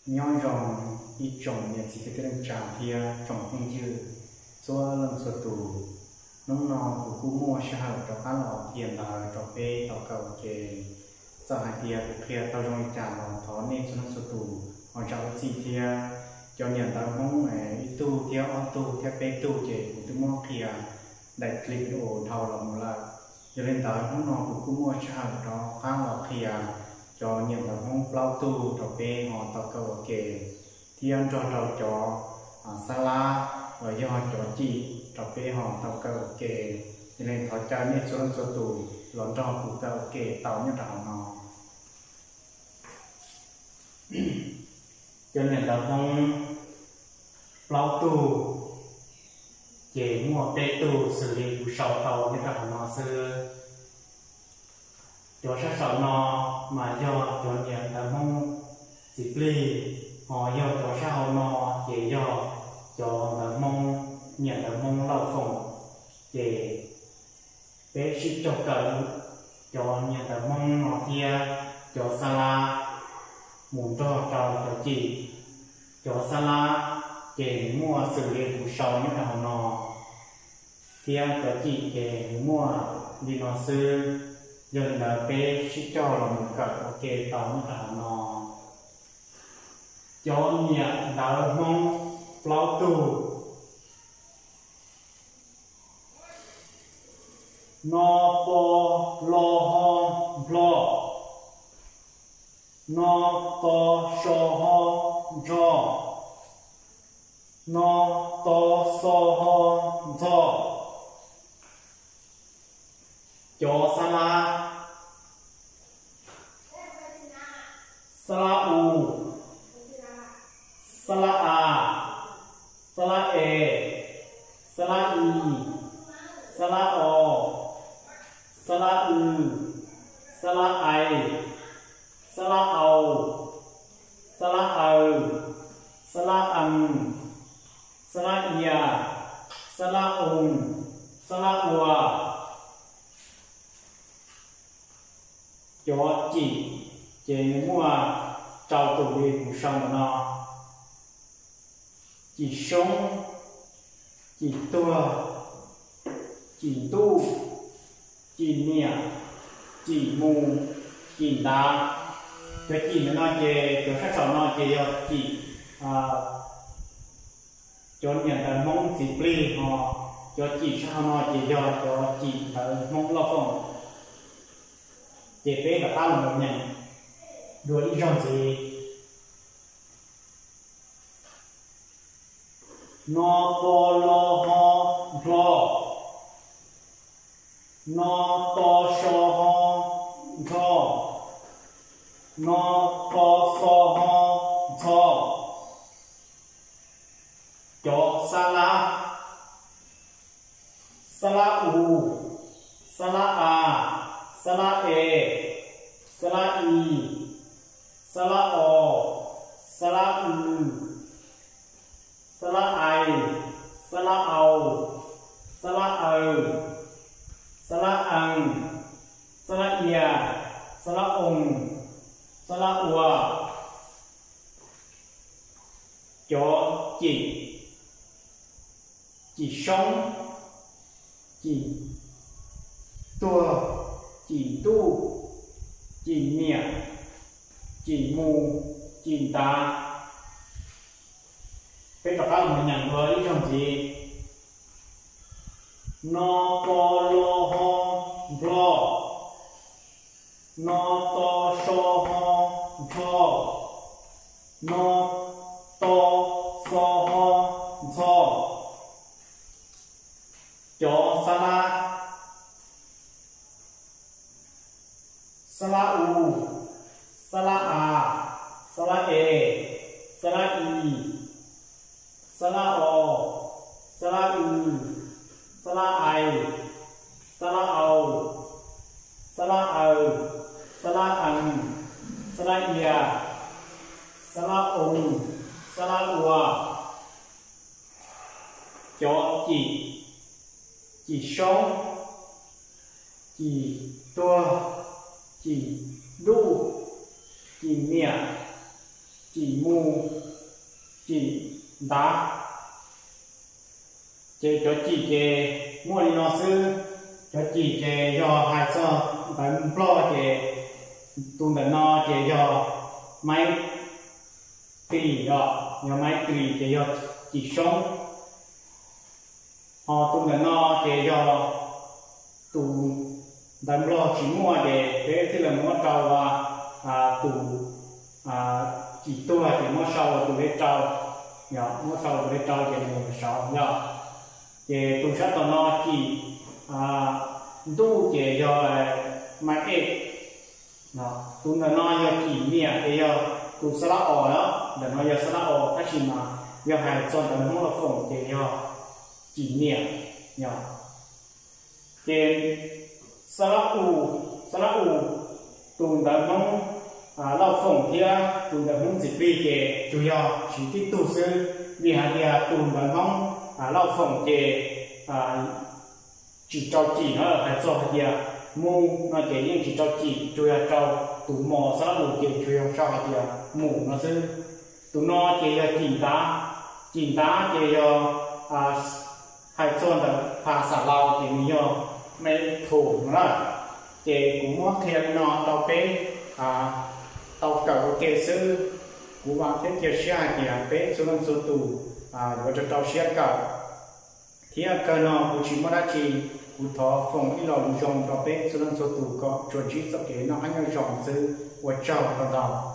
Nyob zoo ib tsoom niam txiv kwv tij neej tsa thiab tsoom phooj ywg txhua leej txhua tus. Hnub no kuv kuj muaj sij hawm rov qab los qhia ntawv rau peb tau kawm ua ke. Txawm hais tias kuv qhia tau zoo li cas los thov nej txhua leej txhua tus ho zam lub txim thiab. Cov niam ntawv Hmoob ib tug thiab ob tug thiab peb tug ces kuv twb muab qhia daim clip video dhau los mus lawm. Yog li ntawd hnub no kuv kuj muaj sij hawm rov qab los qhia cov niam ntawv Hmoob plaub tug rau peb ho tau kawm ua ke, thiab nrog rau cov xab lab los yog cov cim rau peb ho tau kawm ua ke. Yog li thov caw nej txhua leej txhua tus los nrog kuv kawm ua ke tau nyob rau hauv no. Cov niam ntawv Hmoob plaub tug ces muaj peb tug xws li kuv sau tau nyob rau hauv no xwb. Cov sab saum no mas yog cov niam ntawv Hmoob txiv plig, ho yog cov sab hauv no ces yog cov ntawv Hmoob, niam ntawv Hmoob Lauj Foom. Ces peb sib cog kawm cov niam ntawv Hmoob no thiab cov xab lab mus nrog rau cov cim. Cov xab lab ces nws muaj xws li kuv sau nyob rau hauv no, thiab cov cim ces nws muaj li no xwb. Yog li ntawd peb sib cog los mus kawm ua ke tau nyob rau hauv no. Cov niam ntawv Hmoob plaub tug: no, po, lo, ho, nplo. No, to, so, ho, nrho. No, to, xo, ho, ntxho. Cov xab lab: xab lab u, xab lab a, xab lab e, xab lab i, xab lab o, xab lab w, xab lab ai, xab lab au, xab lab aw, xab lab ees, xab lab ia, xab lab oo, xab lab ua. Cov cim ces nws muaj rau tus li kuv sau ntawm no: cim soob, cim tuag, cim ntuj, cim niam, cim mus, cim ntav. Cov cim ntawm no ces cov sab saum no ces yog cim cov niam ntawv Hmoob txiv plig, ho cov cim sab hauv no ces yog cov cim ntawv Hmoob Lauj Foom. Ces peb rov qab los mus nyeem dua ib zaug ntxiv. No, po, lo, ho, nplo. No, to, so, ho, nrho. No, to, xo, ho, ntxho. Cov xab lab: xab lab u, xab lab a, xab lab e, xab lab i, xab lab o, xab lab w, xab lab ai, xab lab au, xab lab aw, xab lab ees, xab lab ia, xab lab oo, xab lab ua. Cov cim: cim soob, cim tuag, cim ntuj, cim niam, cim mus, cim ntav. Peb rov qab los nyeem dua ib zaug ntxiv. No, po, lo, ho, nplo. No, to, so, ho, nrho. No, to, xo, ho, ntxho. Cov xab lab: xab lab u, xab lab a, xab lab e, xab lab i, xab lab o, xab lab w, xab lab ai, xab lab au, xab lab aw, xab lab ees, xab lab ia, xab lab oo, xab lab ua. Cov cim: cim soob, cim tuag, cim ntuj, cim niam, Cim Mus, Cim Ntav. Ces cov Cim ces muaj li no xwb. Cov Cim ces yog hais txog ntawv Nplog ces tus ntawm no ces yog Maiv Tris os, yog Maiv Tris ces yog Cim Soob. Ho tus ntawm no ces yog tus ntawv Nplog tsis muaj ces peb thiaj li muab rau tus Cim Tuag ces muab sau ua tus lej rau, muab sau ua tus lej rau ces mus saud yog. Ces tus sab tom no Cim Ntuj ces yog Maiv Ej. Tus ntawm no yog Cim Niam ces yog tus xab lab os, ntawm no yog xab lab os tab sis mas yog hais txog ntawv Hmoob Lauj Foom ces yog Cim Niam. Ces xab lab u, xab lab u, tus ntawv Hmoob Lauj Foom thiab tus ntawv Hmoob Ntxiv Plig ces tsuas yog siv tib tug xwb, vim hais tias tus ntawv Hmoob Lauj Foom ces tsis rau Cim no, hais txog hais tias Mus no ces yeej tsis rau Cim, tsuas yog rau tus mos xab lab u ces tsuas yog sau hais tias Mus no xwb. Tus no ces yog Cim Ntav, Cim Ntav ces yog hais txog ntawm phas xas laus ces nws yog Maiv Thum no na. Ces kuv muab qhia li no rau peb tau kawm ua ke xwb. Kuv vam thiab cia siab hais tias peb txhua leej txhua tus yuav rau rau siab kawm. Thiab kawg no kuv tsis muaj dab tsi, kuv thov foom ib lo lus zoo rau peb txhua leej txhua tus kom tsuas ntsib txoj kev noj qab nyob zoo xwb. Ua tsaug ntau ntau.